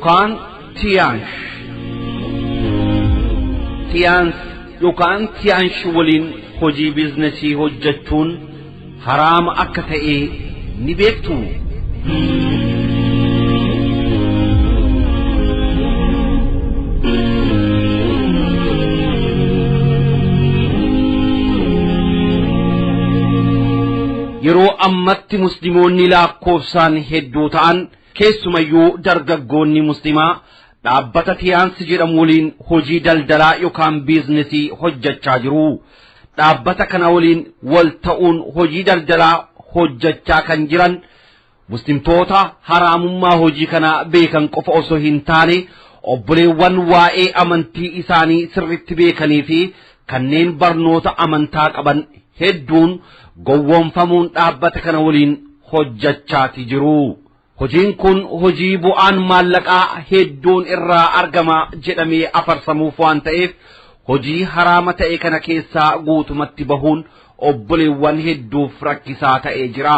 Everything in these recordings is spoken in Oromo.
Yookaan Tiyaansh. Tiyaans yookaan Tiyaansh waliin hojii biizinasii hojjechuun haraama akka ta'e ni beektu. Yeroo ammatti musliimoonni lakkoofsaan hedduu ta'an keessumayyuu dargaggoonni musliimaa dhaabbata Tiyaansi jedhamu waliin hojii daldalaa yookaan biizinasii hojjechaa jiru. Dhaabbata kana waliin wal ta'uun hojii daldalaa hojjechaa kan jiran muslimtoota haraamummaa hojii kanaa beekan qofa osoo hin taane obboleewwan waa'ee amantii isaanii sirritti beekanii fi kanneen barnoota amantaa qaban hedduun gowwoomfamuun dhaabbata kana waliin hojjechaati jiru. Hojiin kun hojii bu'aan maallaqaa hedduun irraa argama jedhamee afarsamuuf waan ta'eef hojii haraama ta'e kana keessaa guutumatti bahuun obboleewwan hedduuf rakkisaa ta'ee jira.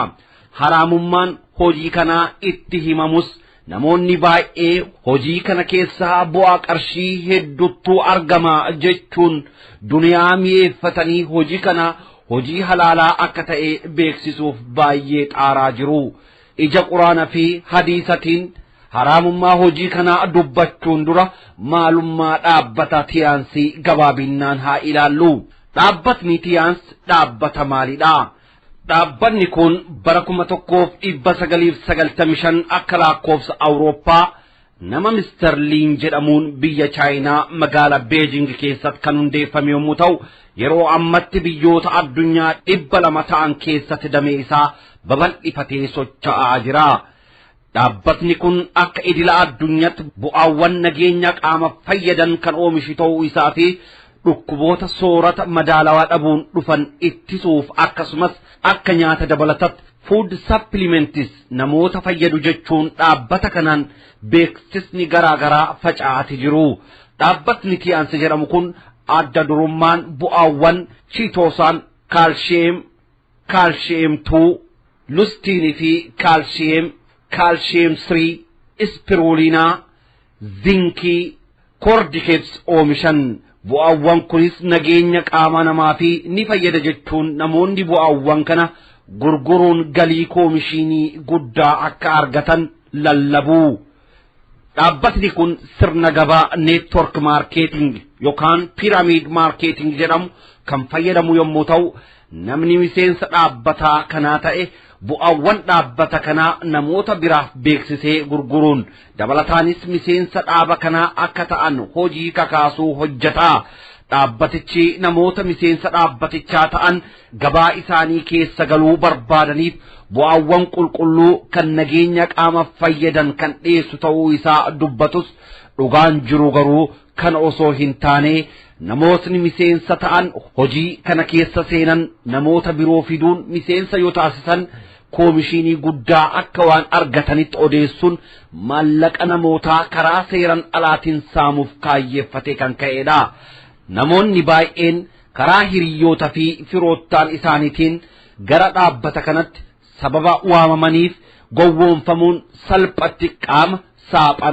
Haraamummaan hojii kanaa itti himamus namoonni baay'ee hojii kana keessaa bu'aa qarshii hedduutu argama jechuun duniyaa mi'eeffatanii hojii kana hojii halaalaa akka ta'e beeksisuuf baay'ee xaaraa jiru. Ija quraana fi hadiisatiin haraamummaa hojii kanaa dubbachuun dura maalummaa dhaabbata Tiyaansii gabaabinnaan haa ilaallu. Dhaabbatni Tiyaans dhaabbata maalidha? Dhaabbanni kun bara 1995 akka lakkoofsa Awurooppaa nama Mister Liin jedhamuun biyya Chaayinaa magaalaa Beejing keessatti kan hundeeffame yommuu ta'u yeroo ammatti biyyoota addunyaa 200 ta'an keessatti damee isaa babal'ifatee socho'aa jira. Dhaabbatni kun akka idila addunyaatti bu'aawwan nageenya qaama fayyadan kan oomishu ta'uu isaa fi dhukkuboota soorata madaalawaa dhabuun dhufan ittisuuf akkasumas akka nyaata dabalatatti food supplements namoota fayyadu jechuun dhaabbata kanaan beeksisni garaa garaa faca'aati jiru. Dhaabbatni Tiyaansi jedhamu kun adda durummaan bu'aawwan chiitoosaan, kaalshiyeem, kaalshiyeem 2, lustiinii fi kaalshiyeem, kaalshiyeem 3, ispiruulinaa, zinkii, koordikeeps oomishan. Bu'aawwan kunis nageenya qaama namaa fi ni fayyada jechuun namoonni bu'aawwan kana gurguruun galii koomishinii guddaa akka argatan lallabu. Dhaabbatni kun sirna gabaa network marketing yookaan pyramid marketing jedhamu kan fayyadamu yommuu ta'u namni miseensa dhaabbataa kanaa ta'e bu'aawwan dhaabbata kanaa namoota biraaf beeksisee gurguruun dabalataanis miseensa dhaaba kanaa akka ta'an hojii kakaasuu hojjeta. Dhaabbatichi namoota miseensa dhaabbatichaa ta'an gabaa isaanii keessa galuu barbaadaniif bu'aawwan qulqulluu kan nageenya qaama fayyadan kan dhiyeessu ta'uu isaa dubbatus dhugaan jiru garuu kan osoo hin taane namootni miseensa ta'an hojii kana keessa seenan namoota biroo fiduun miseensa yoo taasisan koomishinii guddaa akka waan argatanitti odeessuun maallaqa namootaa karaa seeran alaatiin saamuuf kaayyeeffatee kan ka'edha. Namoonni baay'een karaa hiriyoota fi firoottaan isaaniitiin gara dhaabbata kanatti sababa waamamaniif gowwoomfamuun salphatti qaama saaphana